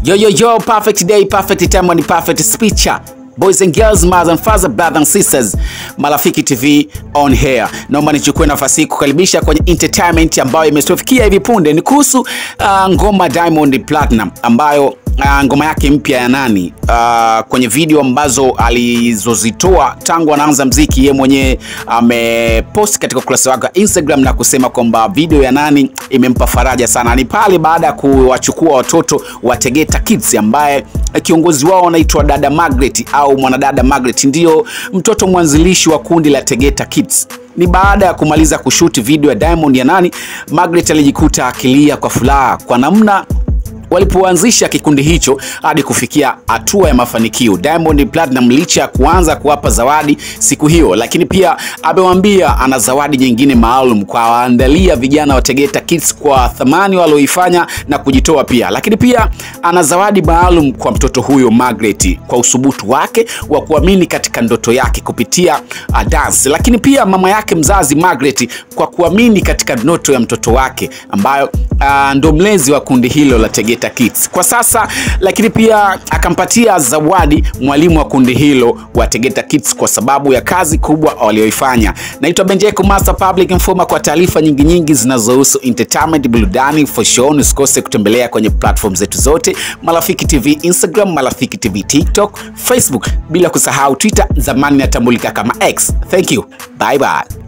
Yo, yo, yo, perfect day, perfect time and perfect speech. Boys and girls, mothers and fathers, brothers and sisters, Marafiki TV on here. Naomba nichukue nafasi kukaribisha kwenye entertainment ambayo imetufikia hivi punde. Ni kuhusu ngoma Diamond Platinum ambayo ngoma yake mpya ya nani, kwenye video ambazo alizozitoa tangu anaanza mziki, yeye mwenyewe amepost katika ukurasa wake wa Instagram na kusema kwamba video ya nani imempa faraja sana. Ni pale baada ya kuwachukua watoto wa Tegeta Kids ambaye kiongozi wao anaitwa Dada Margaret au mwanadada Margaret, ndio mtoto mwanzilishi wa kundi la Tegeta Kids. Ni baada ya kumaliza kushoot video ya Diamond ya nani, Margaret alijikuta akilia kwa furaha kwa namna walipoanzisha kikundi hicho hadi kufikia hatua ya mafanikio. Diamond Platinum licha ya kuanza kuwapa zawadi siku hiyo, lakini pia amewaambia ana zawadi nyingine maalum kwa waandalia vijana wa Tegeta Kids kwa thamani walioifanya na kujitoa pia. Lakini pia ana zawadi maalum kwa mtoto huyo Margaret kwa usubutu wake wa kuamini katika ndoto yake kupitia dance. Lakini pia mama yake mzazi Margaret kwa kuamini katika ndoto ya mtoto wake ambayo ndo mlezi wa kundi hilo la Tegeta Kids kwa sasa. Lakini pia akampatia zawadi mwalimu wa kundi hilo wa Tegeta Kids kwa sababu ya kazi kubwa walioifanya. Naitwa Benjeko Master Public Informer kwa taarifa nyingi nyingi zinazohusu entertainment, burudani, for sure. Usikose kutembelea kwenye platform zetu zote, Marafiki TV Instagram, Marafiki TV TikTok, Facebook, bila kusahau Twitter, zamani inatambulika kama X. Thank you. Bye bye.